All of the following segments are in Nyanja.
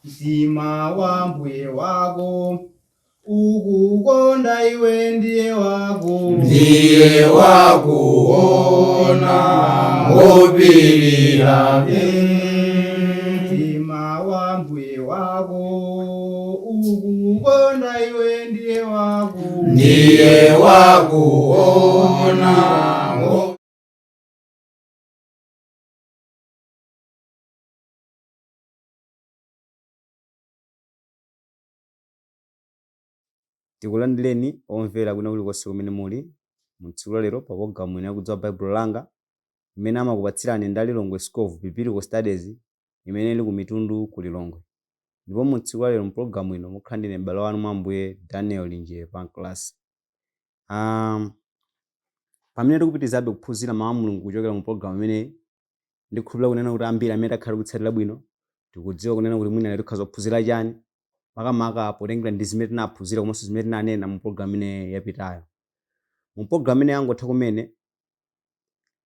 Mtima wa mbuye wako ukukonda iwe ndiye wako Ndiye wakuona ngopirira. Mtima wa mbuye wako ukukonda iwe ndiye wako Ndiye wakuona. Tikulandireni omvera kwina kulikonse kumene muli mu tsiku la lero pa pologalamu ino ya Kudziwa Baibulo Langa imene amakupatsirani ndi a Lilongwe School of Biblical Studies imene ili ku Mitundu ku Lilongwe. Ndipo mu tsiku la lero mu pologalamu ino mukhala ndine m'bale wanu mwa Ambuye Daniel Linje Pancras. Pamene tikupitirizabe kuphunzira mawu a Mulungu kuchokera mu pologalamu imeneyi, ndikhulupirira kunena kuti ambiri amene takhala tikutsatira bwino tikudziwa kunena kuti mwina lero tikhoza kuphunzira chani, makamaka potengera ndi zimene tinaphunzira komanso zimene tinanena mu pologalamu imene yapitayo. Mu pologalamu imene yangotha kumene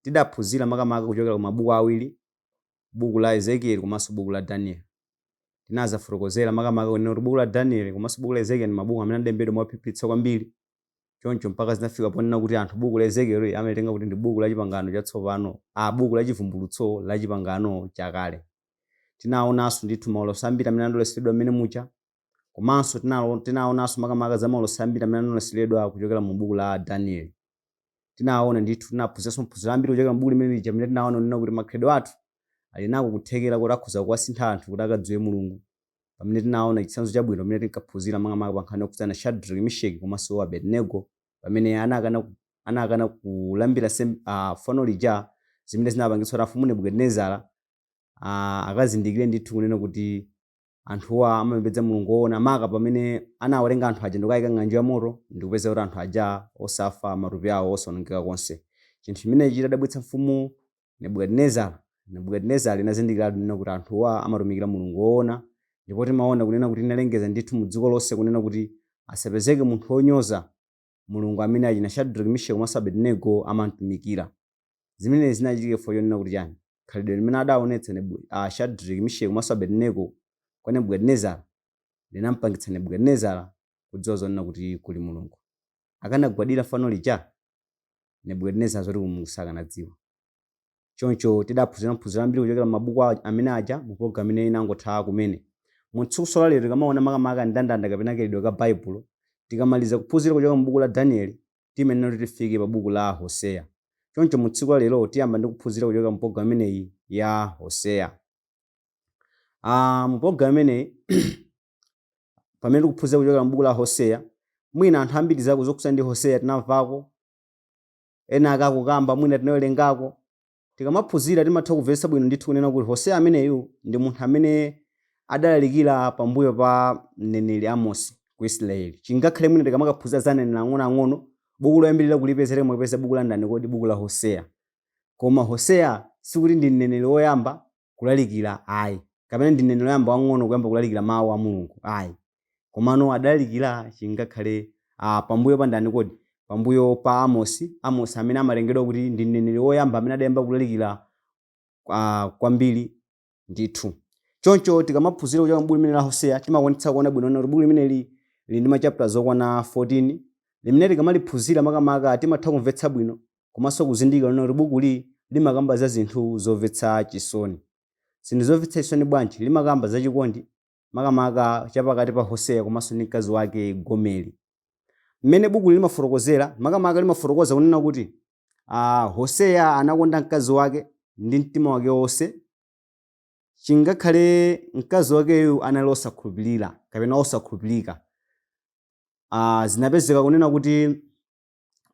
tidaphunzira makamaka kuchokera ku mabuku awiri, buku la Ezekieli komanso buku la Daniel. Tinazafotokozera makamaka kunena kuti buku la Daniel komanso buku la Ezekieli ndi mabuku amene adalembedwa mophiphiritsa kwambiri. Choncho mpaka zinafika ponena kuti anthu buku la Ezekieli amalitenga kuti ndi buku la Chipangano Chatsopano, a buku la Chivumbulutso la Chipangano Chakale. Tinaonanso ndithu maulosi ambiri amene analoseredwa mmene muja, komanso tinaonanso makamaka za maulosi ambiri amene analoseredwa kuchokera mu buku la Danieli. Tinaona ndithu, tinaphunziranso maphunziro ambiri kuchokera mu buku limene lija, mmene tinaona kunena kuti makhalidwe athu ali nako kuthekera kuti akhoza kuwasintha anthu kuti akadziwe Mulungu. Pamene tinaona chitsanzo chabwino pamene tinkaphunzira makamaka pa nkhani yokhudzana Shadrach, Meshach komanso Abednego pamene anakana kulambira fano lija, zimene zinapangitsa kuti amfumu Nebukadinezara akazindikire ndithu kunena kuti anthuwa amapembedza Mulungu woona, maka pamene anawatenga anthu aja ndikuwayika m'ng'anjo ya moto ndikupeza kuti anthu aja osafa, matupi awo osaonongeka konse. Chinthu chimenechi chitadabwitsa mfumu Nebukadinezara, Nebukadinezara inazindikiratu kunena kuti anthuwa amatumikira Mulungu woona, ndipo timaona kunena kuti inalengeza ndithu mu dziko lonse kunena kuti asapezeke munthu wonyoza Mulungu amene achina Shadrach, Meshach komanso Abednego amamtumikira. Zimenezi zinachitika chifukwa chonena kuti chani? Khalidwe limene adaonetsa Shadrach, Meshach komanso Abednego kwa Nebukadinezara linampangitsa Nebukadinezara kudziwa zonena kuti kuli Mulungu. Akanagwadira fano lija, Nebukadinezara zoti kuli Mulungu sakanadziwa. Choncho tidaphunzira maphunziro ambiri kuchokera m'mabuku amene aja mu program imene inangotha kumene. Mu tsiku la lero tikamaona makamaka ndandanda kapena kayendedwe ka Baibulo, tikamaliza kuphunzira kuchoka mu buku la Danieli, timayenera kuti tifike pa buku la Hoseya. Choncho mu tsiku la lero tiyamba ndi kuphunzira kuchoka mu program imeneyi ya Hoseya. Mu program imeneyi pamene tikuphunzira kuchokera mu buku la Hoseya, mwina anthu ambiri zokhudzana ndi Hoseya tinamvako, ena akakukamba mwina tinawerengako. Tikamaphunzira timatha kumvetsa bwino ndithu kunena kuti Hoseya ameneyu ndi munthu amene adalalikira pambuyo pa mneneri Amosi ku Israeli. Chingakhale mwina tikamakaphunzira za aneneri ang'onoang'ono, buku loyambirira kulipeza timakapeza buku la ndani kodi? Buku la Hoseya. Koma Hoseya sikuti ndi mneneri woyamba kulalikira ayi, kapena ndi mneneri woyamba wang'ono kuyamba kulalikira mawu a Mulungu ayi. Komano adalalikira chingakhale pambuyo pa ndani kodi? Pambuyo pa Amosi, Amosi amene amatengedwa kuti ndi mneneri woyamba amene adayamba kulalikira kwambiri ndithu. Choncho tikamaphunzira kuchoka m'buku limene la Hoseya timakwanitsa kuona bwino kuti buku limeneli lili ndi machapters okwana 14, limene tikamaliphunzira makamaka timatha kumvetsa bwino komanso kuzindikira kunena kuti bukuli limakamba za zinthu zomvetsa chisoni. Zinthu zomvetsa chisoni bwanji? Limakamba za chikondi makamaka cha pakati pa Hoseya komanso ndi mkazi wake Gomeri. Mmene bukuli limafotokozera, makamaka limafotokoza kunena kuti Hoseya anakonda mkazi wake ndi mtima wake wonse, chingakhale mkazi wakeyu anali osakhulupirira kapena osakhulupirika. Zinapezeka kunena kuti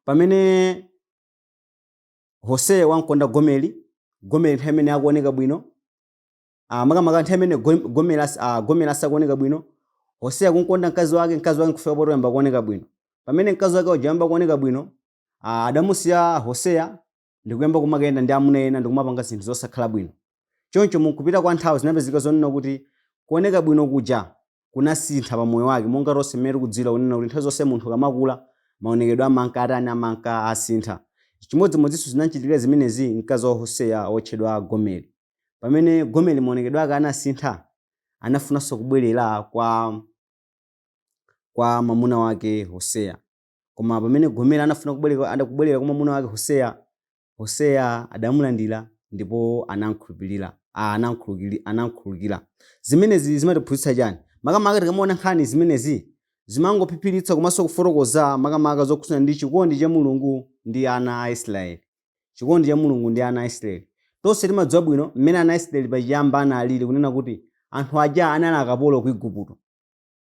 pamene Hoseya wamkonda Gomeri, Gomeri nthawi imene akuoneka bwino, makamaka nthawi imene Gomeri asakuoneka bwino, Hoseya kumkonda mkazi wake, mkazi wake nkufika poti wayamba kuoneka bwino. Pamene mkazi wake uja wayamba kuoneka bwino, adamusiya Hoseya ndikuyamba kumakayenda ndi amuna ena ndikumapanga zinthu zosakhala bwino. Choncho mukupita kwa nthawi zinapezeka zonena kuti kuoneka bwino kuja kunasintha pa moyo wake, monga tonse mmene tikudziwira kunena kuti nthawi zonse munthu akamakula maonekedwe amanka atani, amanka asintha. Chimodzimodzinso zinamchitikira zimenezi mkazi wa Hoseya wotchedwa Gomeri. Pamene Gomeri maonekedwe ake anasintha, Anafunanso kubwerera kwa mwamuna wake Hoseya. Koma pamene Gomeri anafuna kubwerera kwa mwamuna wake Hoseya, Hoseya adamulandira ndipo anamkhulupirira, anamkhululukira. Zimenezi zimatiphunzitsa chani? Makamaka tikamaona nkhani zimenezi zimangophiphiritsa komanso kufotokoza makamaka zokhudzana ndi chikondi cha Mulungu ndi ana a Israeli. Chikondi cha Mulungu ndi ana a Israeli. Tonse timadziwa bwino mmene ana a Israeli pachiyamba analili, kunena kuti anthu aja anali akapolo ku Igupto,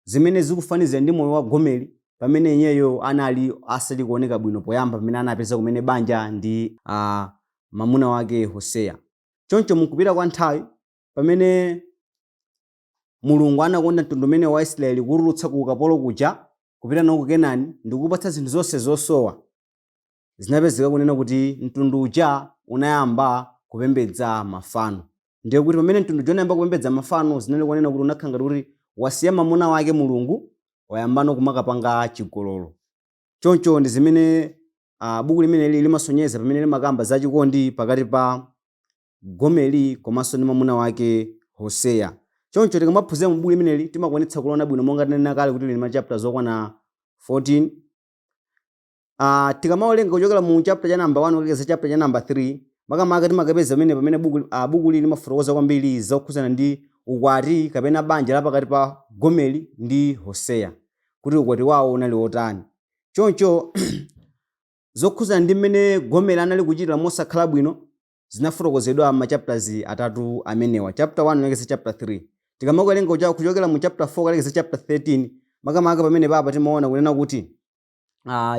zimene zikufanizira ndi moyo wa Gomeri pamene iyeyo anali asali kuoneka bwino poyamba pamene anapeza kumene banja ndi mwamuna wake Hoseya. Choncho mukupita kwa nthawi, pamene Mulungu anakonda mtundu umene wa Israeli kutulutsa ku ukapolo kuja kupita nawo ku Kenani ndikupatsa zinthu zonse zosowa, zinapezeka kunena kuti mtundu uja unayamba kupembedza mafano. Ndiye kuti pamene mtundu uja unayamba kupembedza mafano, zinali kunena kuti unakhala ngati kuti wasiya mwamuna wake Mulungu, wayambano kumakapanga chigololo. Choncho ndi zimene buku limeneli limasonyeza pamene limakamba za chikondi pakati pa Gomeri komanso ndi mwamuna wake Hoseya. Choncho tikamaphunzira mu buku limeneli timakwanitsa kuliona bwino, monga tinanena kale kuti lili ma chapters okwana 14. Tikamawerenga kuchokera mu chapter cha number 1 kulekeza chapter cha number 3, makamaka timakapeza pamene buku lili limafotokoza kwambiri zokhudzana ndi ukwati kapena banja la pakati pa Gomeri ndi Hoseya, kuti ukwati wawo unali wotani. Choncho zokhudzana ndi mmene Gomeri anali kuchitira mosakhala bwino zinafotokozedwa ma chapters atatu amenewa, chapter 1 kulekeza chapter 3. Tikamawerenga kuchokera mu chapter 4 kulekeza chapter 13, makamaka pamene papa timaona kunena kuti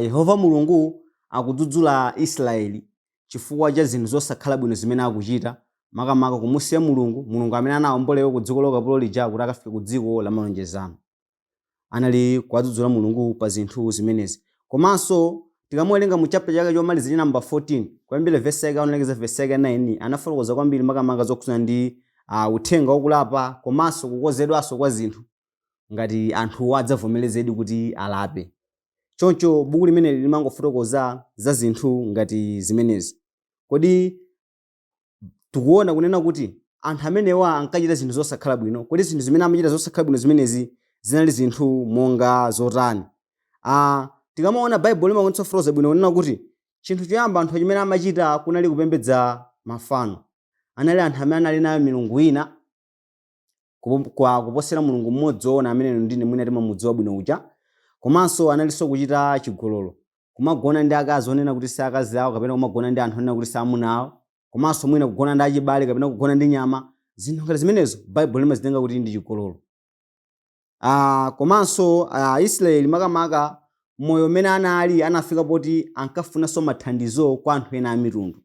Yehova Mulungu akudzudzula Israeli chifukwa cha zinthu zosakhala bwino zimene akuchita, makamaka kumusiya Mulungu, Mulungu amene anawombolewa ku dziko la ukapolo lija kuti akafike ku dziko la malonjezano. Anali kuwadzudzula Mulungu pa zinthu zimenezi. Komanso tikamuwerenga mu chapter chake chomaliza cha number 14, kuyambira verse yake 1 kulekeza verse yake 9, anafotokoza kwambiri makamaka zokhudzana ndi uthenga wakulapa komanso kukonzedwanso kwa zinthu ngati anthuwo adzavomerezedi kuti alape. Choncho buku limeneli limangofotokoza za zinthu ngati zimenezi. Kodi tikuona kunena kuti anthu amenewa ankachita zinthu zosakhala bwino? Kodi zinthu zimene amachita zosakhala bwino zimenezi zinali zinthu monga zotani? Tikamaona Baibulo limakwanitsa kufotokoza bwino kunena kuti chinthu choyamba anthu chimene amachita kunali kupembedza mafano. Anali anthu amene anali nayo milungu ina kuposera Mulungu mmodzi woona amene ndine mwina timamudziwa bwino uja. Komanso analinso kuchita chigololo, kumagona ndi akazi onena kuti si akazi awo, kapena kumagona ndi anthu onena kuti si amuna awo, komanso mwina kugona ndi achibale kapena kugona ndi nyama. Zinthu ngati zimenezo Baibulo limazitenga kuti ndi chigololo. Komanso Aisraeli makamaka moyo umene anali anafika poti ankafunanso mathandizo kwa anthu ena a mitundu.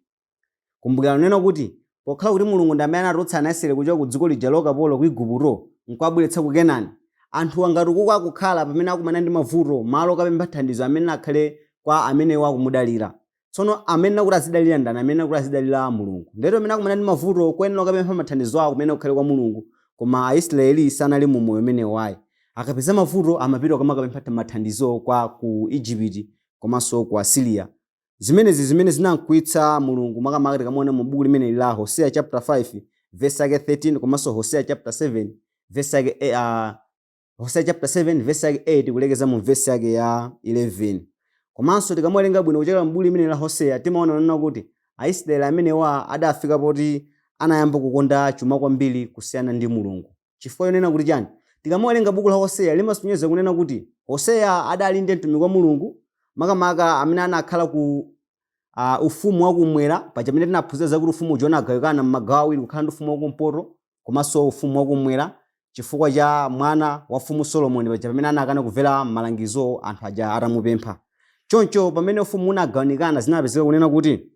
Kumbukirani kunena kuti pokhala kuti Mulungu ndi amene anatulutsa ana a Israeli kuchoka ku dziko lija la ukapolo ku Igupto nkuwabweretsa ku Kenani, anthuwa ngati ukuku akukhala pamene akumana ndi mavuto, malo okapempha thandizo amene akhale kwa amenewo akumudalira. Tsono amene akuti azidalira ndani? Amene akuti azidalira Mulungu. Ndiyetu pamene akumana ndi mavuto koyenera kukapempha mathandizo awo kumene kukhale kwa Mulungu. Koma Aisraeli sanali mu moyo umenewo ayi. Akapeza mavuto amapita kukamakapempha mathandizo kwa ku Ijipiti komanso ku Asiriya. Zimenezi zimene zinamkwiyitsa Mulungu, makamaka tikamaona mu buku limeneli la Hosea chapter 5 verse yake 13 komanso Hosea chapter 7 verse yake Hosea chapter 7 verse yake 8 kulekeza mu verse yake ya 11. Komanso tikamawerenga bwino kuchokera mu buku limeneli la Hosea, timaona kunena kuti Aisraeli amenewa adafika poti anayamba kukonda chuma kwambiri kusiyana ndi Mulungu. Chifukwa chonena kuti chani? Tikamawerenga buku la Hosea limasonyeza kunena kuti Hosea adali ndi mtumiki wa Mulungu, makamaka amene anakhala ku ufumu wakumwera, paja pamene tinaphunzira zakuti ufumu uja unagawikana m'magawo awiri, kukhala ndi ufumu wakumpoto komanso ufumu wakumwera, chifukwa cha mwana wa mfumu Solomoni paja pamene anakana kumvera malangizo anthu aja atamupempha. Choncho pamene ufumu unagawanikana, zinapezeka kunena kuti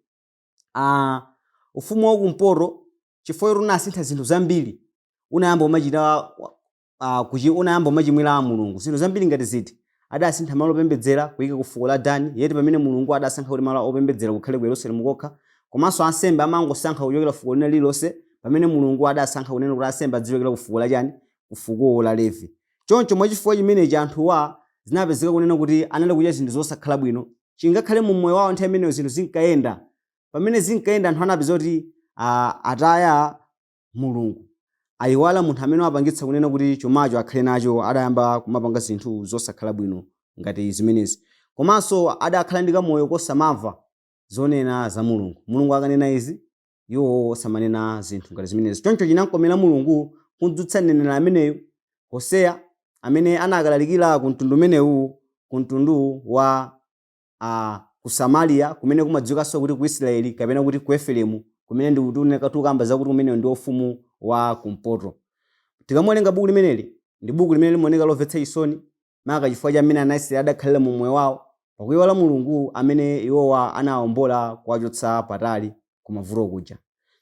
ufumu wakumpoto, chifukwa choti unasintha zinthu zambiri, unayamba umachita unayamba umachimwira Mulungu. Zinthu zambiri ngati ziti? Adasintha malo opembedzera kuyika ku fuko la Dani, yeti pamene Mulungu adasankha kuti malo opembedzera kukhale ku Yerusalemu kokha. Komanso ansembe amangosankha kuchokera fuko lina lililonse, pamene Mulungu adasankha kunena kuti ansembe adzichokera ku fuko la chani? Ku fuko la Levi. Choncho mwachifukwa chimenechi anthuwa zinapezeka kunena kuti anali kuchita zinthu zosakhala bwino. Chingakhale mu moyo wawo nthawi imeneyo zinthu zinkayenda. Pamene zinkayenda anthu anapeza kuti ataya Mulungu. Ayiwala munthu amene wapangitsa kunena kuti chumacho akhale nacho, adayamba kumapanga zinthu zosakhala bwino ngati zimenezi. Komanso adakhala ndi kamoyo kosamamva zonena za Mulungu. Mulungu akanena izi, iwo osamanena zinthu ngati zimenezi. Choncho chinamkomera Mulungu kumdzutsa mneneri ameneyu, Hoseya, amene anakalalikira ku mtundu umenewu, ku mtundu wa ku Samariya, kumene kumadziwikanso kuti ku Israeli kapena kuti ku Efereimu, kumene ndi tikukamba zakuti umenewu ndi ufumu wa kumpoto. Tikamawerenga buku limeneli, ndi buku limene limaoneka lomvetsa chisoni, maka chifukwa cha mmene ana a Israeli adakhalira mu moyo wawo, pakuiwala Mulungu amene iwowa anawawombola kuwachotsa patali ku mavuto kuja.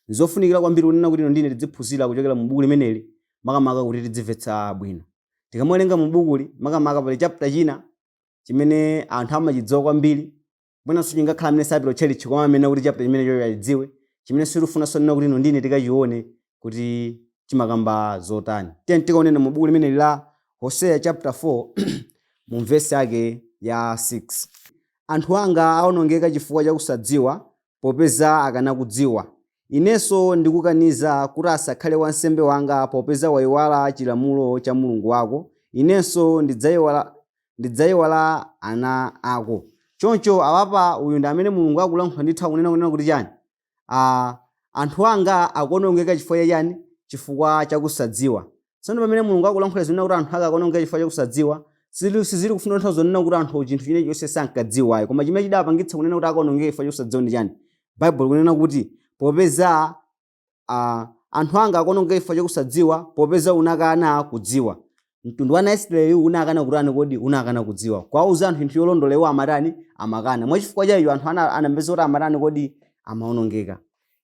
Nzofunikira kwambiri kunena kuti inu ndi ine tidziphunzira kuchokera mu buku limeneli, makamaka kuti tidzimvetsa bwino. Tikamawerenga mu bukuli, makamaka pali chapter china chimene anthu amachidziwa kwambiri, mwinanso chingakhala amene sapita tchalitchi koma amene kuti chapter chimenecho achidziwe, chimene sitifunanso kunena kuti inu ndi ine tikachione kuti chimakamba zotani. Tiyeni tikaonene mu buku limeneli la Hoseya chapter 4 mu vesi yake ya 6. Anthu anga awonongeka chifukwa cha kusadziwa, popeza akana kudziwa. Inenso ndikukaniza kuti asakhale wansembe wanga, popeza waiwala chilamulo cha Mulungu wako, Inenso ndidzaiwala ana ako. Choncho apapa uyu ndi amene Mulungu akulankhula ndithu, akunena kuti chani? Anthu anga akuonongeka chifukwa cha chani? Chifukwa chakusadziwa. Tsono pamene Mulungu akulankhula zonena kuti anthu ake akuonongeka chifukwa chakusadziwa, sizili kufuna kutanthauza zonena kuti anthu chinthu china chonse sankadziwa ayi, koma chimene chidapangitsa kunena kuti akaonongeke chifukwa chakusadziwa ndi chani? Baibulo likunena kuti popeza anthu anga akuonongeka chifukwa chakusadziwa, popeza unakana kudziwa. Mtundu wa ana a Israeli unakana kutani kodi? Unakana kudziwa. Kuwauza anthu chinthu cholondola iwo amatani? Amakana. Mwachifukwa cha icho anthu anapeza kuti amatani kodi? Amaonongeka.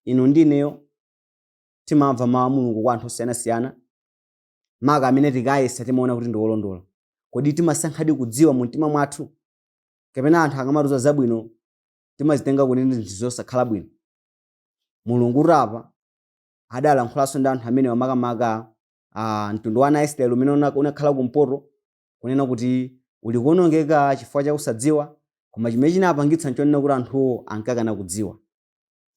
Inu ndi ineyo timamva mawu a Mulungu kwa anthu osiyanasiyana, maka amene tikayesa timaona kuti ndi olondola. Kodi timasankhadi kudziwa mu mtima mwathu, kapena anthu akamatiuza zabwino timazitenga kuti ndi zinthu zosakhala bwino? Mulungu apa adalankhulanso ndi anthu amenewa, makamaka mtundu wa ana a Israeli umene unakhala kumpoto, kunena kuti uli kuonongeka chifukwa cha kusadziwa, koma chimene chinapangitsa nchonena kuti anthuwo ankakana kudziwa.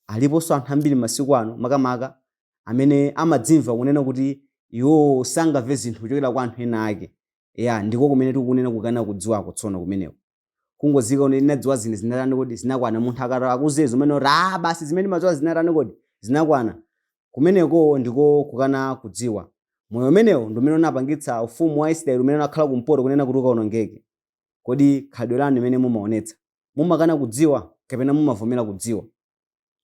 Aliponso anthu ambiri masiku ano, makamaka amene amadzimva kunena kuti iwowo sangamve zinthu kuchokera kwa anthu ena ake. Ya, ndiko kumene tikunena kukana kudziwako. Tsono kumeneko kungozika kuti ndinadziwa zinthu zinatani kodi? Zinakwana. Munthu akati akuuze zimene kuti basi zimene ndimadziwa zinatani kodi? Zinakwana. Kumeneko ndiko kukana kudziwa. Moyo umenewo ndi umene unapangitsa ufumu wa Israeli umene unakhala kumpoto kunena kuti ukaonongeke. Kodi khalidwe lanu limene mumaonetsa, mumakana kudziwa kapena mumavomera kudziwa?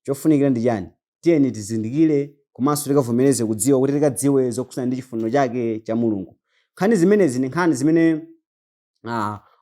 Chofunikira ndi chani? Tiyeni tizindikire komanso tikavomereze kudziwa kuti tikadziwe zokhudzana ndi chifuniro chake cha Mulungu. Nkhani zimenezi ndi nkhani zimene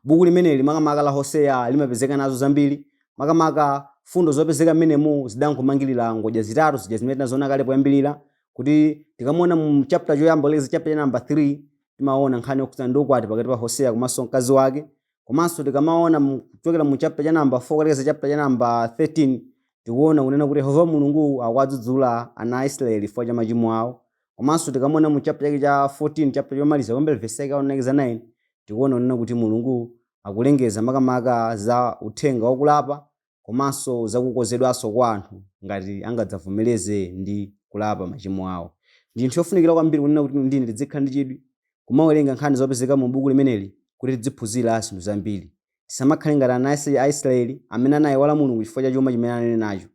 buku limeneli, makamaka la Hoseya, limapezeka nazo zambiri. Makamaka fundo zopezeka mmenemu zidangomangirira ngodya zitatu zija zimene tinaziona kale poyambirira, kuti tikamaona mu chapter choyamba kulekeza chapter cha number 3, timaona nkhani yokhudzana ndi ukwati pakati pa Hoseya komanso mkazi wake. Komanso tikamaona kuchokera mu chapter cha number 4 kulekeza chapter cha number 13, tikuona kunena kuti Yehova Mulungu akuwadzudzula ana a Israeli chifukwa cha machimo awo. Komanso tikamaona mu chapter chake cha 14, chapter chomaliza, kuyambira verse yake 1 9, tikuona kunena kuti Mulungu akulengeza makamaka za uthenga wakulapa komanso za kukonzedwanso kwa anthu ngati angadzavomereze ndi kulapa machimo awo. Ndi chinthu chofunikira kwambiri kunena kuti inu ndi ine tidzikhala ndi chidwi kumawerenga nkhani zopezeka mu buku limeneli kuti tidziphunzira zinthu zambiri. Tisamakhale ngati ana a Israeli amene anayiwala Mulungu chifukwa cha chuma chimene anali nacho.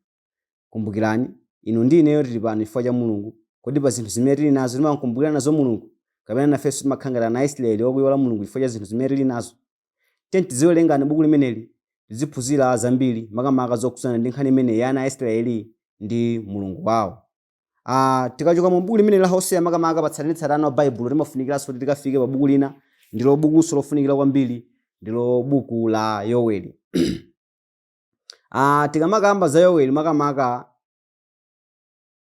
Kumbukirani, inu ndi ineyo tili pano chifukwa cha Mulungu. Kodi pa zinthu zimene tili nazo timamkumbukira nazo Mulungu? Kapena nafenso timakhala ngati ana a Israeli wakuyiwala Mulungu chifukwa cha zinthu zimene tili nazo? Tiyeni tiziwerengani buku limeneli, tiziphunzira zambiri, makamaka zokhudzana ndi nkhani imeneyi ya ana a Israeli ndi Mulungu wawo. Tikachoka mu buku limene la Hoseya, makamaka pa tsatanetsatane wa Baibulo, timafunikiranso kuti tikafike pa buku lina, ndilo bukunso lofunikira kwambiri, ndilo buku la Yoweli. Tikamakamba za Yoweli, makamaka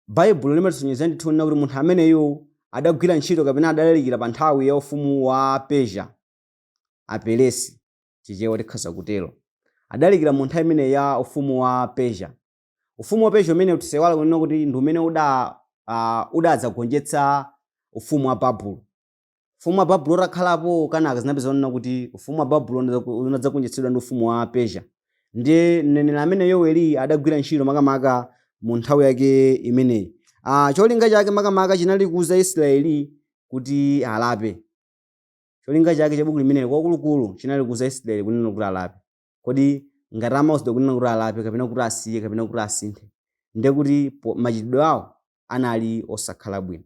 Baibulo limatisonyeza ndithu kunena kuti munthu ameneyu adagwira ntchito kapena adalalikira pa nthawi ya ufumu wa Persia, Aperesi, Chichewa tikhoza kutero. Adalalikira mu nthawi imeneyi ya ufumu wa Persia. Ufumu wa Persia umene tisaiwale kunena kuti ndi umene udadzagonjetsa ufumu wa Babulo. Ufumu wa Babulo utakhalapo, kenaka zinapeza kunena kuti ufumu wa Babulo unadzagonjetsedwa ndi ufumu wa Persia. Ndiye mneneri amene Yoweli adagwira ntchito makamaka mu nthawi yake imeneyi. Cholinga chake makamaka chinali kuuza Israeli kuti alape. Cholinga chake cha buku limeneli kwakulukulu chinali kuuza Israeli kunena kuti alape. Kodi ngati amauzidwa kunena kuti alape kapena kuti asiye kapena kuti asinthe, ndiye kuti machitidwe awo anali osakhala bwino.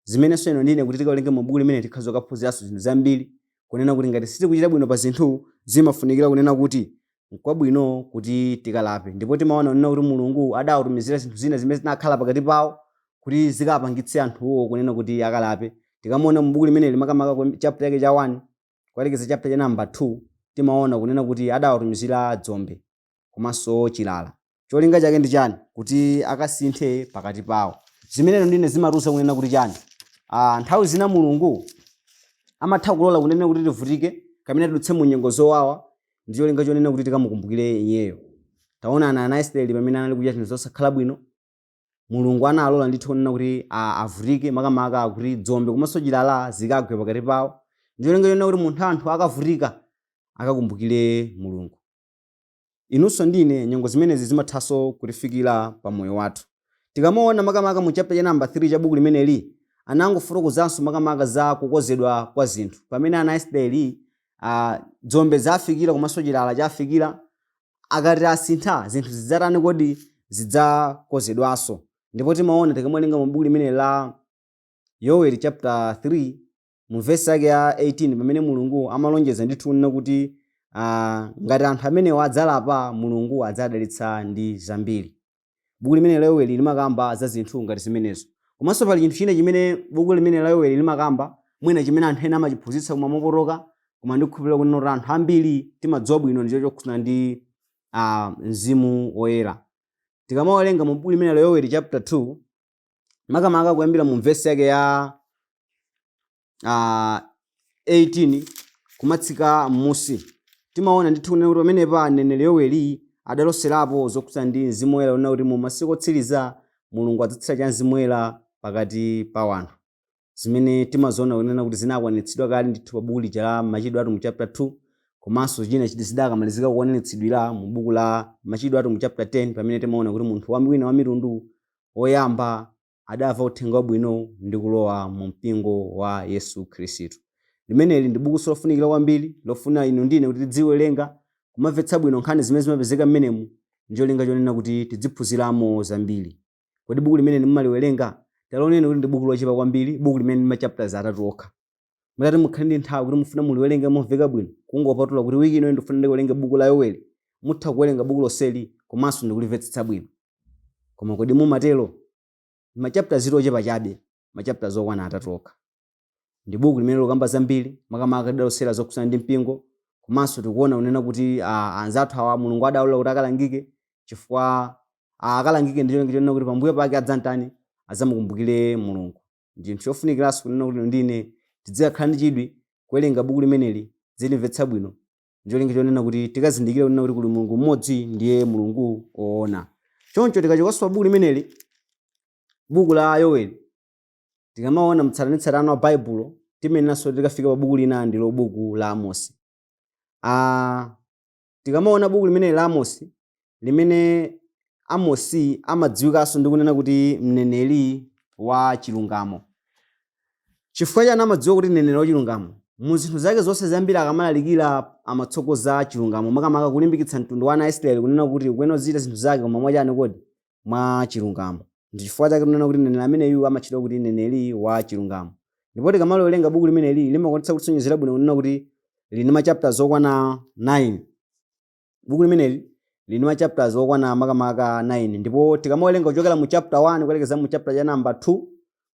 Zimenenso inu ndi ine kuti tikawerenge mu buku limeneli tikhoza kukaphunziranso zinthu zambiri, kunena kuti ngati sitikuchita bwino pa zinthu, zimafunikira kunena kuti nkwabwino kuti tikalape. Ndipo timaona kunena kuti Mulungu adawatumizira zinthu zina zimene zinakhala pakati pawo kuti zikapangitse anthuwo kunena kuti akalape. Tikamaona mu buku limeneli makamaka ku chapter yake cha 1 kukalekeza chapter cha number 2, timaona kunena kuti adawatumizira dzombe komanso chilala. Cholinga chake ndi chani? Kuti akasinthe pakati pawo. Zimene inu ndi ine zimatiuza kunena kuti chani? Nthawi zina Mulungu amatha kulola kunena kuti tivutike kapena tidutse mu nyengo zowawa ndi cholinga chonena kuti tikamukumbukire iyeyo. Taonani ana a Israeli pamene anali kuchita zinthu zosakhala bwino, Mulungu analola ndithu kunena kuti avutike, makamaka kuti dzombe komanso chilala zikagwe pakati pawo ndi cholinga chonena kuti munthu anthu akavutika akakumbukire Mulungu. Inunso ndi ine nyengo zimenezi zimathanso kutifikira pa moyo wathu. Tikamaona makamaka mu chapter cha namba 3 cha buku limeneli, anangofotokozanso makamaka za kukonzedwa kwa zinthu. Pamene ana a Israeli dzombe zafikira komanso chilala chafikira, akati asintha zinthu zidzatani kodi? Zidzakonzedwanso. Ndipo timaona tikamawerenga mu buku limeneli la Yoweli chapter 3 mu vesi yake ya 18 pamene Mulungu amalonjeza ndithu kunena kuti ngati anthu amenewa adzalapa, Mulungu adzadalitsa ndi zambiri. Buku limene la Yoweli limakamba za zinthu ngati zimenezo. Komanso pali chinthu china chimene buku limene la Yoweli limakamba, mwina chimene anthu ena amachiphunzitsa koma mopotoka, koma ndikukhulupirira kunena kuti anthu ambiri timadziwa bwino, ndicho chokhudzana ndi Mzimu Woyera. Tikamawerenga mu buku limene la Yoweli chapter 2, makamaka kuyambira mu vesi yake ya 18 kumatsika m'musi, timaona ndithu kunena kuti pamenepa mneneri Yoweli adaloserapo zokhudzana ndi Mzimu Woyera, kunena kuti mu masiku otsiriza Mulungu adzatsira cha Mzimu Woyera pakati pa wanthu, zimene timaziona kunena kuti zinakwaniritsidwa kale ndithu pa buku lija la Machitidwe Atumwi chapter 2, komanso china chiti zidakamalizika kukwaniritsidwira mu buku la Machitidwe Atumwi chapter 10, pamene timaona kuti munthu wina wa mitundu woyamba adamva uthenga wabwino ndi kulowa mu mpingo wa Yesu Khristu. Limeneli ndi bukunso lofunikira kwambiri lofuna inu ndi ine kuti tidziwerenga, kumamvetsa bwino nkhani zimene zimapezeka mmenemu ndi cholinga chonena kuti tidziphunziramo zambiri. Kodi buku limeneli mumaliwerenga? Talioneni kuti ndi buku lochepa kwambiri, buku limene ndi ma chapters atatu okha. Mutati mukhale ndi nthawi kuti mufuna muliwerenge momveka bwino, kungopatula kuti wiki ino ndikufuna ndikawerenge buku la Yoweli, mutha kuwerenga buku lonseli komanso ndikulimvetsetsa bwino. Koma kodi mumatero? Ndi ma chapters ochepa chabe, ma chapters okwana atatu okha. Ndi buku limene likukamba zambiri, makamaka lidalosera zokhudzana ndi mpingo, komanso tikuona kunena kuti anzathu awa Mulungu adawalola kuti akalangike, chifukwa akalangike ndi cholinga chonena kuti pambuyo pake adzantani? Adzamukumbukire Mulungu. Ndi chinthu chofunikiranso kunena kuti inu ndi ine tidzikakhala ndi chidwi kuwerenga buku limeneli, tidzilimvetsa bwino ndi cholinga chonena kuti tikazindikire kunena kuti kuli Mulungu mmodzi, ndiye Mulungu woona. Choncho tikachokanso pa buku limeneli, buku la Yoweli, tikamaona mtsatanetsatane wa Baibulo, timayeneranso tikafika pa buku lina, ndilo buku la Amosi. Tikamaona buku limeneli la Amosi, limene Amosi amadziwikanso ndi kunena kuti mneneri wa chilungamo. Chifukwa chani amadziwa kuti mneneri wa chilungamo? Mu zinthu zake zonse zambiri akamalalikira amatsogoza chilungamo, makamaka kulimbikitsa mtundu wa ana a Israeli kunena kuti ukuyenera kuzichita zinthu zake koma mwachani kodi? Mwa chilungamo. Ndi chifukwa chake tinena kuti mneneri ameneyu amatchedwa kuti mneneri wa chilungamo. Ndipo tikamaliwerenga buku limeneli limakwanitsa kutisonyezera bwino kunena kuti lili ndi ma chapters okwana 9. Buku limeneli lili ndi ma chapters okwana makamaka 9, ndipo tikamawerenga kuchokera mu chapter 1 kukalekeza mu chapter cha number 2,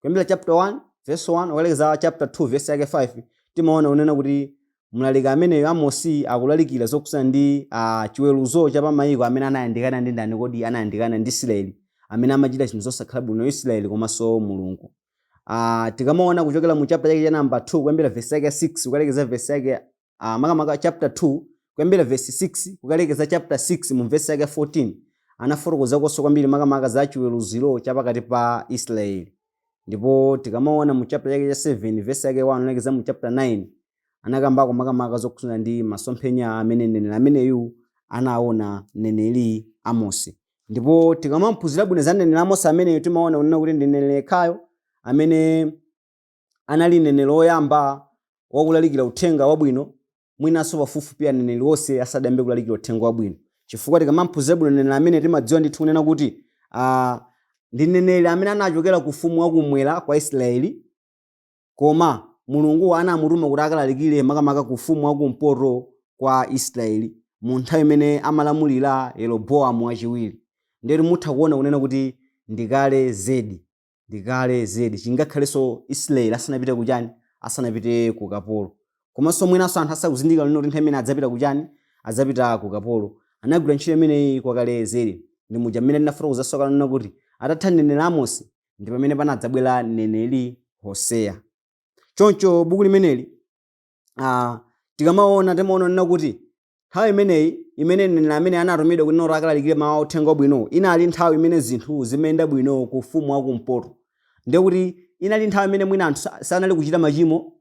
kuyambira chapter 1 verse 1 kukalekeza chapter 2 verse yake 5, timaona kunena kuti mlaliki ameneyo Amosi akulalikira zokhudzana ndi chiweruzo cha pamayiko amene anayandikana ndi ndani kodi? Anayandikana ndi Israeli, amene amachita zinthu zosakhala bwino, Israeli komanso Mulungu. Tikamaona kuchokera mu chapter chake cha number 2 kuyambira verse yake 6 kukalekeza verse yake makamaka chapter 2 kuyambira verse 6 kukalekeza chapter 6 mu verse yake 14, anafotokozakonso kwambiri makamaka za chiweruziro cha pakati pa Israeli. Ndipo tikamaona mu chapter chake cha 7 verse yake 1 kulekeza mu chapter 9, anakambako makamaka zokhudzana ndi masomphenya amene mneneri ameneyu anaona, mneneri Amosi. Ndipo tikamamphunzira bwino za mneneri Amosi ameneyo, timaona kunena kuti ndi mneneri yekhayo amene anali mneneri woyamba wakulalikira uthenga wabwino, mwinanso pafupifupi aneneri onse asadayambe kulalikira uthenga wabwino. Chifukwa tikamamphunzira bwino mneneri amene, timadziwa ndithu kunena kuti ndi mneneri amene anachokera ku ufumu wakumwera kwa Israeli, koma Mulungu anamutuma kuti akalalikire makamaka ku ufumu wakumpoto kwa Israeli mu nthawi imene amalamulira Yeroboamu wachiwiri. Ndiye mutha kuona kunena kuti ndikale zedi, ndikale zedi, chingakhalenso Israeli asanapite kuchani, asanapite ku kapolo. Komanso mwinanso anthu asakuzindikira kunena kuti nthawi imene adzapita kuchani, adzapita ku kapolo. Anagwira ntchito imeneyi kwakale zedi. Ndi muja mmene ndinafotokozanso kale kunena kuti atatha mneneri Amosi ndi pamene panadzabwera mneneri Hoseya. Choncho buku limeneli tikamaona, timaona kunena kuti nthawi imeneyi imene mneneri amene anatumidwa kuti akalalikire mawu a uthenga wabwino inali nthawi imene zinthu zimayenda bwino ku ufumu wakumpoto. Ndiye kuti inali nthawi imene mwina anthu sanali kuchita machimo,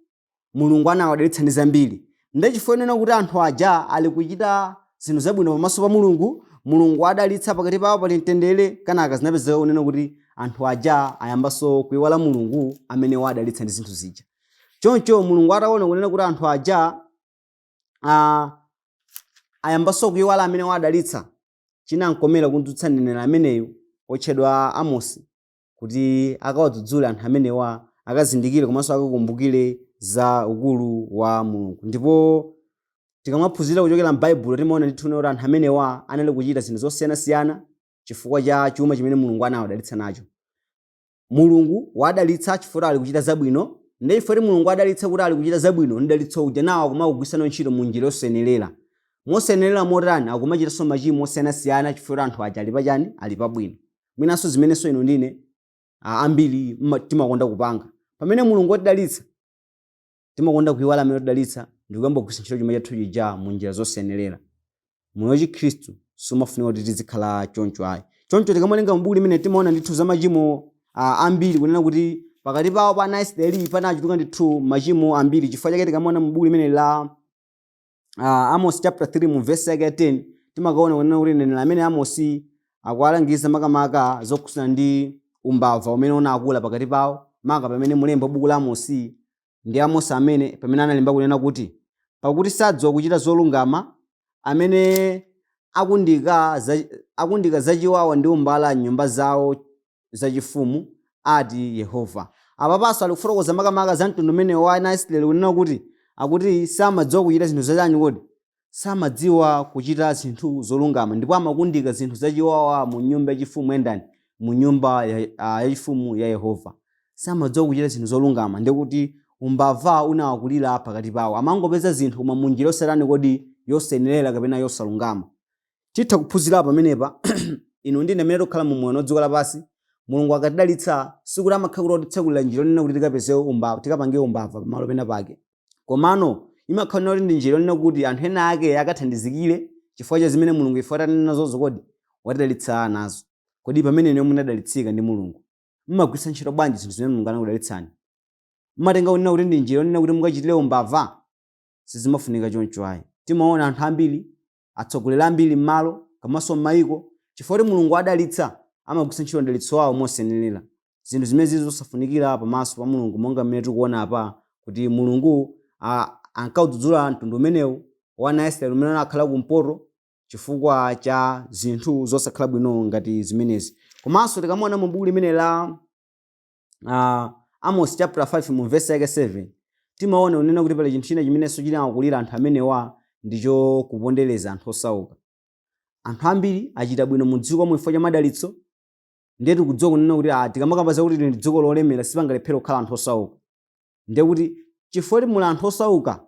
Mulungu anawadalitsa ndi zambiri. Ndiye chifukwa chonena kuti anthu aja ali kuchita zinthu zabwino pamaso pa Mulungu, Mulungu adalitsa pakati pawo, pali mtendere, kenaka zinapezeka kunena kuti anthu aja ayambanso kuiwala Mulungu amene wadalitsa ndi zinthu zija. Choncho Mulungu ataona kunena kuti anthu aja ayambanso kuiwala amene wadalitsa, chinamkomera kumdzutsa mneneri ameneyu otchedwa Amosi kuti akawadzudzule anthu amenewa, akazindikire komanso akakumbukire za ukulu wa Mulungu. Ndipo tikamaphunzira kuchokera m'Baibulo, timaona ndithu kuti anthu amenewa anali kuchita zinthu zosiyanasiyana chifukwa cha chuma chimene Mulungu anawadalitsa nacho. Mulungu wadalitsa chifukwa ali kuchita zabwino. Ndiye chifukwa kuti Mulungu adalitsa kuti ali kuchita zabwino, mdalitso uja nawo akumawugwiritsa ntchito mu njira yosayenerera. Mosayenerera motani? Akumachitanso machimo osiyanasiyana chifukwa kuti anthu aja ali pachani? Ali pabwino. Mwinanso zimenenso inu ndine ambiri timakonda kupanga. Pamene Mulungu watidalitsa, timakonda kuiwala amene watidalitsa ndikuyamba kugwiritsa ntchito chuma chathu chija mu njira zosayenerera. Moyo wa Chikhristu sumafunika kuti tizikhala choncho ayi. Choncho tikamawerenga m'buku limene, timaona ndithu za machimo ambiri, kunena kuti pakati pawo pa ana a Israeli panachuluka ndithu machimo ambiri. Chifukwa chake tikamaona m'buku limene la Amos chapter 3 mu verse yake ya 10, timakaona kunena kuti mneneri amene Amosi akuwalangiza makamaka zokhudzana ndi umbava umene unakula pakati pawo, maka pamene mulembi wa buku la Amosi ndi Amosi amene pamene analemba kunena kuti, "Pakuti sadziwa kuchita zolungama, amene akundika zachiwawa ndi umbala m'nyumba zawo zachifumu, ati Yehova." Apapanso ali kufotokoza makamaka za mtundu umenewo wa ana a Israeli kunena kuti akuti samadziwa kuchita zinthu zachani kodi? Samadziwa kuchita zinthu zolungama ndipo amakundika zinthu zachiwawa mu nyumba yachifumu ya ndani? Mu nyumba yachifumu ya Yehova. Samadziwa kuchita zinthu zolungama, ndikuti umbava unawakulira pakati pawo. Amangopeza zinthu koma mu njira yosatani kodi? Yosayenerera kapena yosalungama. Titha kuphunzira pamenepa, inu ndine amene tikukhala mu moyo wa dziko lapansi, Mulungu akatidalitsa sikuti amakhala kuti watitsekulira njira yonena kuti tikapeze umbava, tikapange umbava pamalo pena pake. Komano imakhala kuti ndi njira yonena kuti anthu ena ake akathandizikire chifukwa cha zimene Mulungu ife watanena nazozo kodi watidalitsa nazo. Kodi pamene inu munadalitsika ndi Mulungu, mmagwiritsa ntchito bwanji zinthu zimene Mulungu anakudalitsani? Mmatenga kunena kuti ndi njira yonena kuti mukachitire umbava? Sizimafunika choncho ayi. Timaona anthu ambiri, atsogoleri ambiri m'malo komanso m'mayiko, chifukwa kuti Mulungu adalitsa, amagwiritsa ntchito mdalitso wawo mosayenerera, zinthu zimene zili zosafunikira pamaso pa Mulungu, monga mmene tikuona apa kuti Mulungu ankadzudzula mtundu umenewu wa ana a Israeli umene anakhala kumpoto chifukwa cha zinthu zosakhala bwino ngati zimenezi. Komanso tikamaona mu buku limene la Amos chapter 5 mu verse yake 7, timaona kunena kuti pali chinthu china chimenenso chinawakulira anthu amenewa, ndicho kupondereza anthu osauka. Anthu ambiri achita bwino mu dziko chifukwa cha madalitso. Ndiye tikudziwa kunena kuti tikamakamba zakuti ndi dziko lolemera, sipangalephere kukhala anthu osauka. Ndiye kuti chifukwa kuti muli anthu osauka,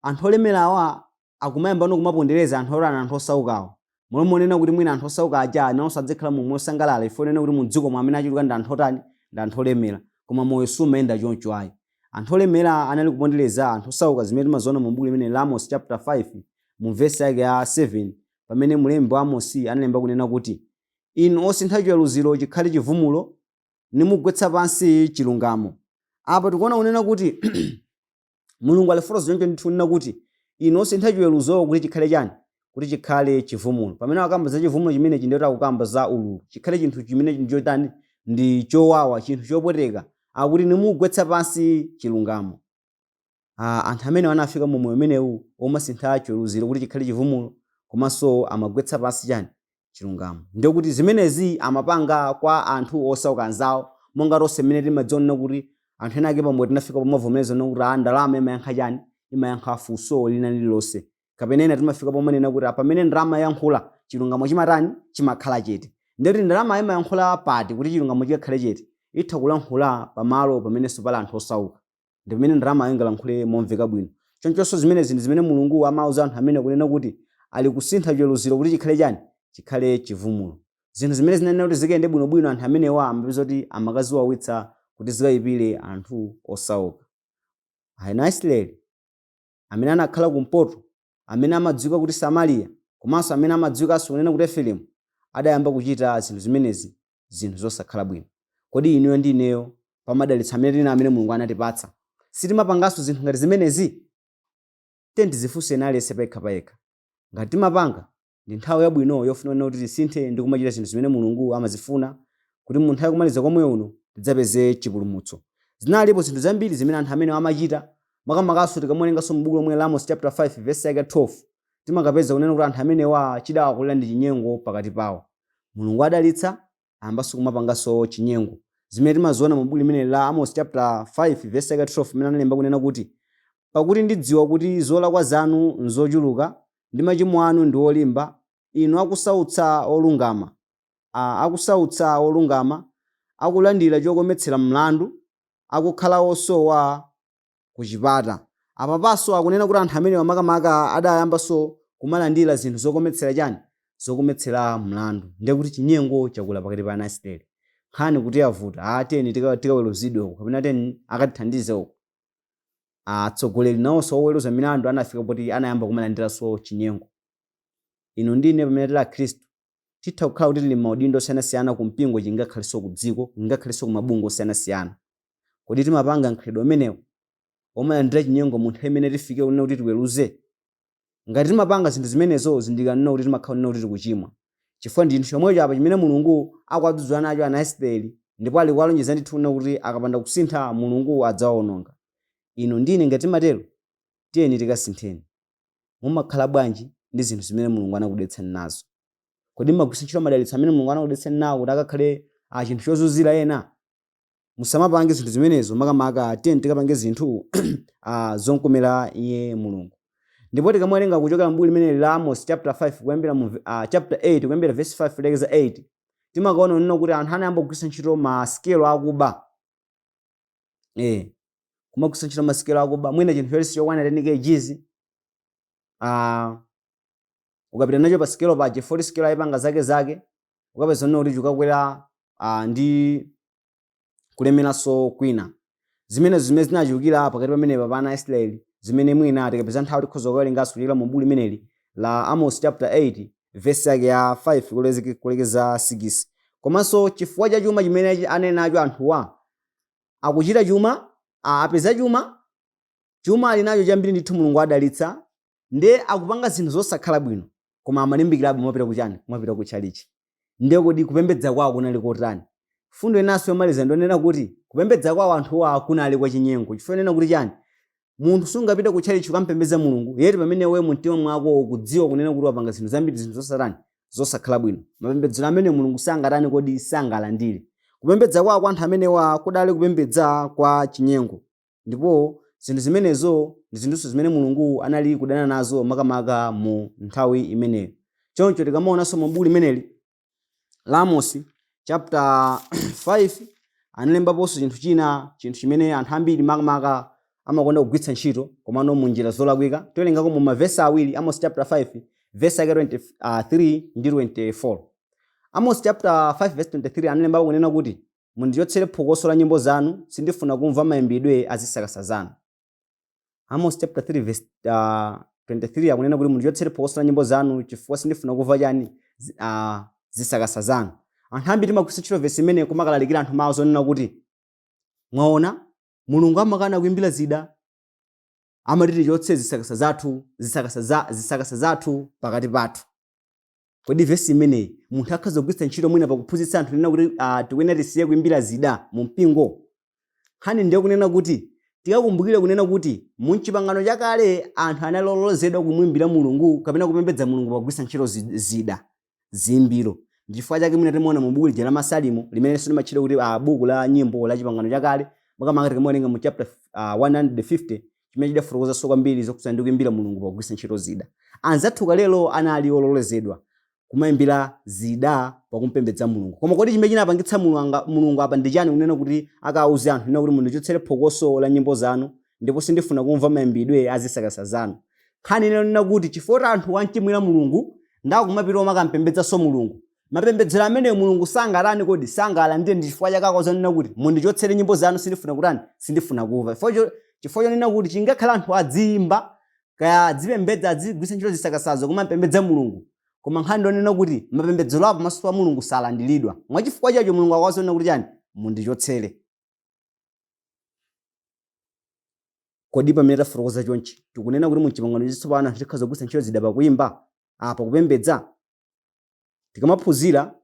anthu olemerawa akumayambano kumapondereza anthu otani? Anthu osaukawo. Momwe monena kuti mwina anthu osauka aja nawonso adzikhala mu moyo osangalala chifukwa onena kuti mu dziko mwa amene achuluka ndi anthu otani? Ndi anthu olemera. Koma moyo sumayenda choncho ayi. Anthu olemera anali kupondereza anthu osauka, zimene timaziona mu buku limene la Amos chapter 5 mu verse yake ya 7, pamene mulembi wa Amosi analemba kunena kuti, "Inu osintha chiweruziro chikhale chivumulo, nimugwetsa pansi chilungamo." Apa tikuona kunena kuti Mulungu alifotokoza choncho ndithu kunena kuti, "Inu osintha chiweruzo kuti chikhale chani?" Kuti chikhale chivumulo. Pamene akamba za chivumulo chimenechi, ndiye akukamba za ululu. Chikhale chinthu chimene ndi chotani? Ndi chowawa, chinthu chopweteka. Akuti nimugwetsa pansi chilungamo. Anthu amene anafika mu moyo umenewu omasintha chiweruziro kuti chikhale chivumulo, komanso amagwetsa pansi chani? Chilungamo. Ndiye kuti zimenezi amapanga kwa anthu osauka anzawo, monga tonse mmene timadziona kuti anthu ena ake pamwe tinafika pomavomereza kuti ndalama imayankha chani? Imayankha funso lina lililonse. Kapena ena timafika pomanena kuti pamene ndalama yankhula, chilungamo chimatani? Chimakhala chete. Ndiye kuti ndalama imayankhula pati kuti chilungamo chikakhale chete? Itha kulankhula pamalo pamenenso pali anthu osauka, ndi pamene ndalama ingalankhule momveka bwino. Chonchonso zimenezi ndi zimene Mulungu amauza anthu amene kunena kuti ali kusintha chiweruziro kuti chikhale chani? Chikhale chivumulo. Zinthu zimene zinanena kuti zikayende bwinobwino, anthu amenewa amapeza kuti amakaziwawitsa kuti zikayipire anthu osauka. Ana Israeli amene anakhala kumpoto, amene amadziwika kuti Samariya, komanso amene amadziwikanso kunena kuti Efereimu, adayamba kuchita zinthu zimenezi, zinthu zosakhala bwino. Kodi inuyo ndi ineyo, pamadalitso amene tili, amene Mulungu anatipatsa, sitimapanganso zinthu ngati zimenezi? Tiye tizifunse aliyense payekha payekha. Ngati timapanga, ndi nthawi yabwino yofuna kuti tisinthe ndi kumachita zinthu zimene Mulungu amazifuna, kuti mu nthawi yakumaliza komwe uno tidzapeze chipulumutso. Zinalipo zinthu zambiri zimene anthu amene amachita, makamakaso tikamuwerenganso m'buku lomwe la Amos chapter 5 verse yake 12, timakapeza kunena kuti anthu amenewa chidawakulira ndi chinyengo pakati pawo. Mulungu adalitsa, ayambanso kumapanganso chinyengo, zimene timaziona mu buku limene la Amos chapter 5 verse yake 12, imene analemba kunena kuti, "Pakuti ndidziwa kuti zolakwa zanu nzochuluka ndi machimo anu ndi olimba, inu akusautsa olungama, akusautsa olungama, akulandira chokometsera mlandu, akukhala osowa kuchipata." Apapanso akunena kuti anthu amene makamaka adayambanso kumalandira zinthu zokometsera chani? Zokometsera mlandu. Ndiye kuti chinyengo chakula pakati pa ana Israeli. Nkhani kuti yavuta, tiyeni tikaweruzidwe uko, kapena tiyeni akatithandize uko. Atsogoleri nawonso oweruza milandu anafika poti anayamba kumalandiranso chinyengo. Inu ndine, pamene tili Akhristu, titha kukhala kuti tili maudindo osiyanasiyana ku mpingo, chingakhalenso ku dziko, ngakhalenso ku mabungwe osiyanasiyana. Kodi timapanga mkhalidwe umenewu omalandira chinyengo mu nthawi imene tifike kunena kuti tiweruze? Ngati timapanga zinthu zimenezo, zindikirani kuti timakhala kunena kuti tikuchimwa, chifukwa ndi chinthu chomwecho apa chimene Mulungu akuwadzudzula nacho ana Israeli, ndipo ali kuwalonjeza ndithu kunena kuti akapanda kusintha, Mulungu adzawawononga. Inu ndine, ngati timatero, tiyeni tikasintheni. Mumakhala bwanji ndi zinthu zimene Mulungu anakudalitsani nazo? Kodi mumagwiritsa ntchito madalitso amene Mulungu anakudalitsani nawo kuti akakhale chinthu chozunzira ena? Musamapange zinthu zimenezo. Makamaka tiyeni tikapange zinthu zonkomera iye Mulungu. Ndipo tikamawerenga kuchokera m'buku limeneli la Amos chapter 5 kuyambira mu chapter 8 kuyambira verse 5 kulekeza 8, timakaona nena kuti anthu anayamba kugwiritsa ntchito masikelo akuba, kumagwiritsa ntchito masikelo akuba. Mwina chinthu chonse chokwana 10 kgs, ukapita nacho pa sikelo paja, 40 sikelo ayipanga zake zake, ukapeza nena kuti chikakwera ndi kulemeranso kwina. Zimenezo zimene zinachulukira pakati pamenepa pa ana a Israeli, zimene mwina tikapeza nthawi tikhoza kuwerenganso kuchokera mu buku limeneli la Amos chapter 8 verse yake ya 5 kulekeza 6. Komanso chifukwa cha chuma chimene anene nacho anthuwa, akuchita chuma, apeza chuma, chuma ali nacho chambiri ndithu, Mulungu adalitsa, nde akupanga zinthu zosakhala bwino, koma amalimbikirabe kumapita kuchani? Kumapita ku chalichi. Ndiye kodi kupembedza kwawo kunali kotani? Fundo inanso yomaliza ndionena kuti kupembedza kwawo anthuwa kunali kwa chinyengo. Chifukwa nena kuti chani? Munthu sungapite ku chalichi kukampembedza Mulungu, yeti pamene iwe mumtima mwako ukudziwa kunena kuti wapanga zinthu zambiri, zinthu zosatani? Zosakhala bwino. Mapembedzero amene Mulungu sangatani kodi? Sangalandire. Kupembedza kwawo kwa anthu amenewa kudali kupembedza kwa chinyengo, ndipo zinthu zimenezo ndi zinthuso zimene Mulungu anali kudana nazo makamaka mu nthawi imeneyo. Choncho tikamaonanso mu buku limeneli la Amosi chapter 5, analembaponso chinthu china, chinthu chimene anthu ambiri makamaka amakonda kugwiritsa ntchito, komano mu njira zolakwika. Tiwerengako mu mavesi awiri, Amos chapter 5 verse yake 23 ndi 24. Amos chapter 5 verse 23 analembapo kunena kuti, "Mundichotsere phokoso la nyimbo zanu, sindifuna kumva mayimbidwe a zisakasa zanu." Amos chapter 3 verse 23 akunena kuti, "Mundichotsere phokoso la nyimbo zanu, chifukwa sindifuna kumva chani? Zisakasa zanu." Anthu ambiri timagwiritsa ntchito vesi imene kumakalalikira anthu mawu zonena kuti, "Mwaona, Mulungu amakana kuimbira zida." Amati tichotse zisakasa zathu, zisakasa zathu pakati pathu. Kodi vesi imeneyi munthu akhoza kugwiritsa ntchito mwina pakuphunzitsa anthu kunena kuti tikuyenera tisiye kuimbira zida mu mpingo? Nkhani ndiyo kunena kuti tikakumbukire kunena kuti mu Chipangano Chakale anthu anali ololezedwa kumuimbira Mulungu kapena kupembedza Mulungu pogwiritsa ntchito zida, ziimbiro. Ndi chifukwa chake mwina timaona mu buku lija la Masalimo limenenso limatchedwa kuti buku la nyimbo la Chipangano Chakale, makamaka tikamawerenga mu chapter 150 chimene chidafotokozanso kwambiri zokhudzana ndi kuimbira Mulungu pogwiritsa ntchito zida. Anzathu kalelo anali ololezedwa kumayimbira zida pakumpembedza Mulungu. Koma kodi chimene chinapangitsa Mulungu apa ndi chani kunena kuti akauze anthu kunena kuti mundichotsere phokoso la nyimbo zanu ndipo sindifuna kumva mayimbidwe a zisakasa zanu? Nkhani inena kuti chifukwa kuti anthu amchimwira Mulungu ndakumapita omakampembedzanso Mulungu. Mapembedzero ameneyo Mulungu sangatani kodi? Sangalandire. Ndi chifukwa chake akuzanena kuti mundichotsere nyimbo zanu, sindifuna kutani? Sindifuna kumva. Chifukwa chonena kuti chingakhale anthu adziyimba kaya adzipembedza, adzigwiritsa ntchito zisakasazo kumampembedza Mulungu, koma nkhani ndonena kuti mapembedzero awo pamaso pa Mulungu salandiridwa. Mwachifukwa chacho Mulungu akuzanena kuti chani? Mundichotsere. Kodi pamene tafotokoza chonchi tikunena kuti mu Chipangano Chatsopano anthu tikhoza kugwiritsa ntchito zida pakuyimba, pakupembedza? Tikamaphunzira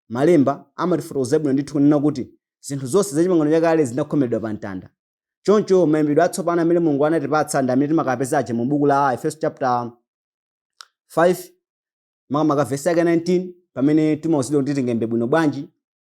malemba amatifotokozera bwino ndithu kunena kuti zinthu zonse za Chipangano Chakale zinakhomeredwa pa mtanda. Choncho mayimbidwe atsopano amene Mulungu anatipatsa ndi amene timakapeza aja mu buku la Efeso chapter 5 makamaka vesi yake 19, pamene timauzidwa kuti tingaimbe bwino bwanji,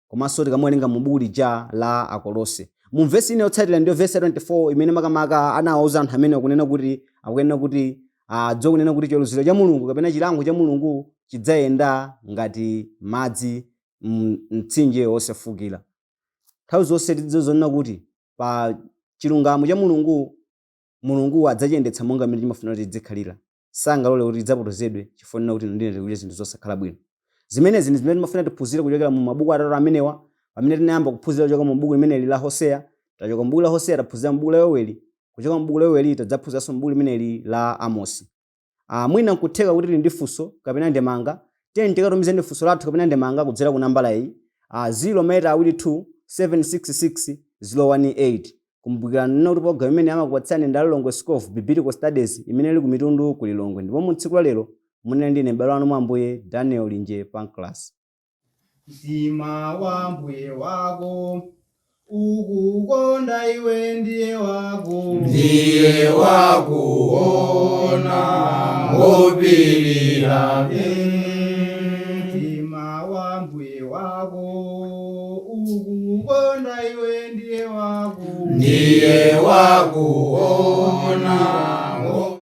komanso tikamawerenga mu buku lija la Akolose. Mu vesi ine yotsatira ndiyo vesi ya 24 imene makamaka anawauza anthu amene akunena kuti akuyenera kuti adziwe kunena kuti chiweruziro cha Mulungu kapena chilango cha Mulungu chidzayenda ngati madzi mtsinje wosefukira. Nthawi zonse tidziwe zonena kuti pa chilungamo cha Mulungu, Mulungu adzachiyendetsa monga mmene chimafuna kuti tidzikhalira. Sangalole kuti tidzapotozedwe chifukwa chonena kuti inu ndine tikuchita zinthu zosakhala bwino. Zimenezi ndi zimene timafuna tiphunzire kuchokera mu mabuku atatu amenewa. Pamene tinayamba kuphunzira kuchoka mu buku limeneli la Hoseya, tachoka mu buku la Hoseya taphunzira mu buku la Yoweli, kuchoka mu buku la Yoweli tadzaphunziranso mu buku limeneli la Amosi. Mwina nkutheka kuti tili ndi funso kapena ndemanga, tiyeni tikatumizeni funso lathu kapena ndemanga kudzera ku nambala iyi, 0 maita awiri 2 766 018. Kumbukirani kunena kuti program imene amakupatsirani ndi a Lilongwe School of Biblical Studies imene ili ku Mitundu ku Lilongwe, ndipo mu tsiku la lero munali ndi ine m'bale wanu mwa Ambuye Daniel Linje Pancras. Mtima wa mbuye wako ukukonda iwe ndiye wako. Ndiye wakuona wopirira. Mtima wa mbuye wako ukukonda iwe ndiye wako. Ndiye wakuona.